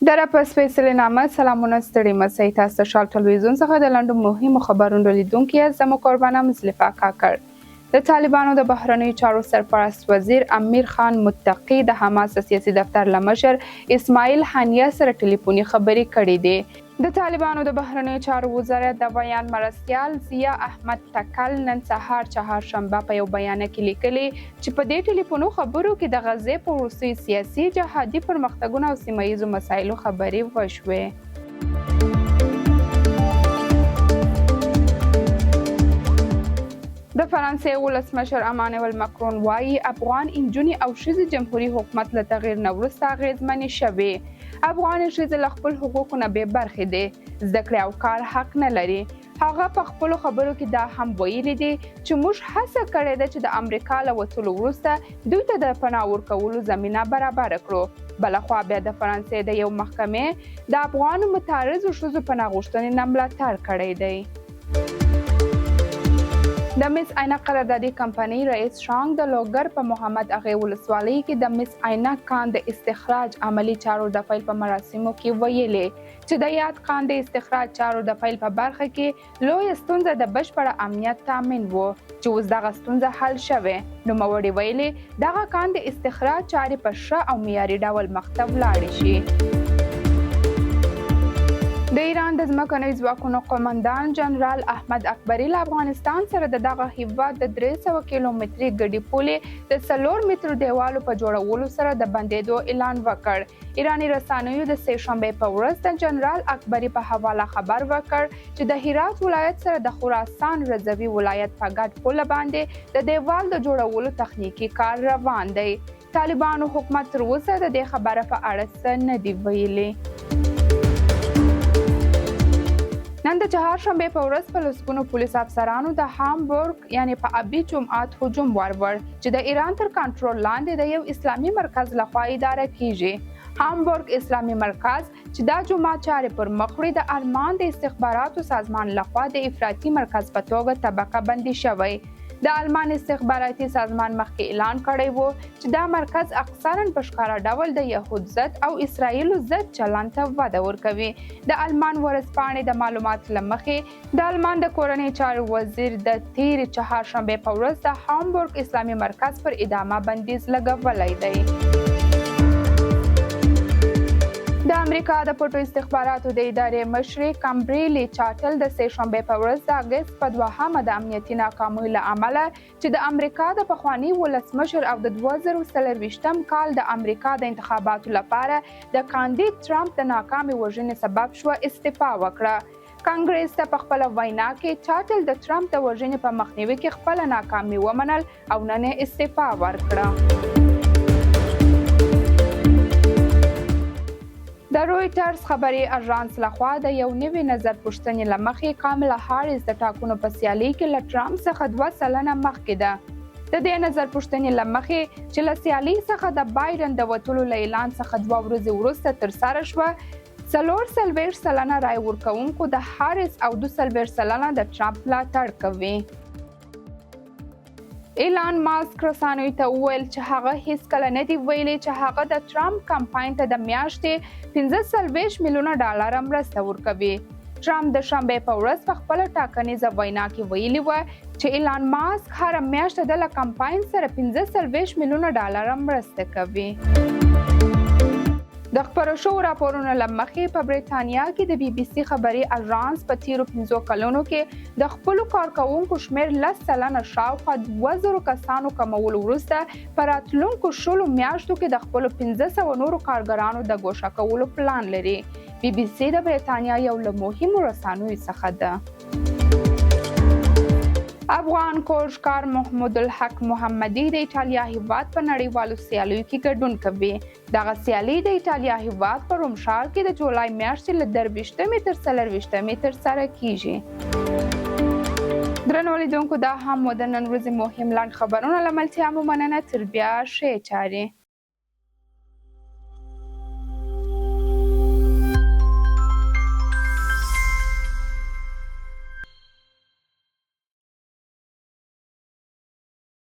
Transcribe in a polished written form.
د رب په سپېڅلي نامه سلامونه ستړي مه سئ. تاسو د شال ټلویزیون څخه د لنډو مهمو خبرونو لیدونکي یاست. زه مو کوربنه مزلفه کاکړ. د طالبانو د بهرنیو چارو سرپرست وزیر امیر خان متقي د حماس د سیاسي دفتر له مشر اسماعیل هنیه سره ټلیفوني خبرې کړې دي. د طالبانو د بهرنیو چارو وزارت د ویاند مرستیال ضیا احمد تکل نن سهار چهارشنبه په یو بیانیه کې لیکلي چې په دې ټلیفونو خبرو کې د غزې په وروستیو سیاسي، جهادي پرمختګونو او سیمه ییزو مسایلو خبرې وشوې. د فرانسې ولسمشر امانویل مکرون وايي، افغان انجونې او ښځې جمهوري حکومت له تغیر نه وروسته اغېزمنې شوې. افغان ښځې له خپل حقوقو نه بې برخې دي، زده کړې او کار حق نه لري. هغه په خپلو خبرو کې دا هم ویلي دي چې موږ هڅه کړې ده چې د امریکا له وتلو وروسته دوی ته د پناه ورکولو زمینه برابره کړو. بله خوا بیا د فرانسې د یو محکمې د افغانو متعرضو ښځو پناه غوښتنې نه ملاتړ کړی دی. د مس عینک قراردادي کمپنۍ رئیس شانګ د لوګر په محمد اغې ولسوالۍ کې د مس عینک کان د استخراج عملي چارو د پیل په مراسمو کې ویلي چې د یاد کان د استخراج چارو د پیل په برخه کې لویه ستونزه د بشپړه امنیت تامین و چې اوس دغه ستونزه حل شوې. نوموړي ویلي، دغه کان د استخراج چارې په ښه او معیاري ډول مخته ولاړې شي. د ایران د ځمکنیو ځواکونو قومندان جنرال احمد اکبري له افغانستان سره د دغه هیواد د 300 کیلومتري ګډې پولې د 4 مترو دیوالو په جوړولو سره د بندېدو اعلان وکړ. ایراني رسانیو د سې شنبې په ورځ د جنرال اکبري په حواله خبر ورکړ چې د هرات ولایت سره د خراسان رضوي ولایت په ګډ پوله باندې د دیوال د جوړولو تخنیکي کار روان دی. طالبانو حکومت تر اوسه د دې خبره په اړه څه نه دي ویلي. نن د چهارشنبې په ورځ په لسګونو پولیس افسرانو د هامبورګ یعنی په ابي جمعات هجوم وروړ چې د ایران تر کنټرول لاندې د یو اسلامي مرکز لخوا اداره کیږي. هامبورګ اسلامي مرکز چې دا جومات چارې پر مخ وړي د آلمان د استخباراتو سازمان لخوا د افراطي مرکز په توګه طبقه بندي شوی. د آلمان استخباراتي سازمان مخکې اعلان کړی وو چې دا مرکز اکثرا په ښکاره ډول د یهود ضد او اسراییلو ضد چلند ته وده ورکوي. د آلمان ورځپاڼې د معلوماتو له مخې د آلمان د کورنیو چارو وزیر د تیرې چهارشنبې په ورځ د هامبورګ اسلامي مرکز پر ادامه بندیز لګولی دی. د امریکا د پټو استخباراتو د ادارې مشرې کمبریلي چاټل د سې شنبې په ورځ د اګست په دوهمه د امنیتي ناکامیو له امله چې د امریکا د پخواني ولسمشر او د 2024 کال د امریکا د انتخاباتو لپاره د کاندید ترامپ د ناکامې وژنې سبب شوه، استعفا وکړه. کانګریس ته په خپله وینا کې چاټل د ترامپ د وژنې په مخنیوي کې خپله ناکامي ومنل او نن یې استعفا ورکړه. د رویټرز خبري اژانس لخوا د یو نوي نظر پوښتنې له مخې کاملا هاریس د ټاکنو په سیالۍ کې له ټرمپ څخه 2% مخکې ده. د دې نظر پوښتنې له مخې چې له سیالۍ څخه د بایډن د وتلو له اعلان څخه 2 ورځې وروسته ترسره شوه، 44% رای ورکوونکو د هاریس او 42% د ټرمپ ملاتړ کوي. ایلان ماسک رسانیو ته وویل چې هغه هیڅکله نه دی ویلي چې هغه د ترامپ کمپاین ته د میاشتې 45 میلیونه ډالر مرسته ورکوي. ترامپ د شنبې په ورځ په خپله ټاکنیزه وینا کې ویلي و چې ایلان ماسک هره میاشت د له کمپاین سره 45 میلیونه ډالر مرسته کوي. د خپرو شوو راپورونو له مخې په بریتانیا کې د بي بي سي خبري اژانس په تیرو 5 کلونو کې د خپلو کارکوونکو شمېر 10%، شاوخوا 2000 کسانو کمولو وروسته په راتلونکو 20 میاشتو کې د خپلو 500 نورو کارګرانو د ګوښه کولو پلان لري. بي بي سي د بریتانیا یو له مهمو رسانیو څخه ده. افغان کورشکار محمود الحق محمدي د ایټالیا هیواد په نړیوالو سیالیو کې ګډون کوي. دغه سیالي د ایټالیا هیواد په روم ښار کې د جولای میاشتې له 23مې تر 24مې ترسره کیږي. درنو لیدونکو، دا هم و د نن ورځې مهم لنډ خبرونه. له ملتیا مو مننه. تر بیا، ښې چارې.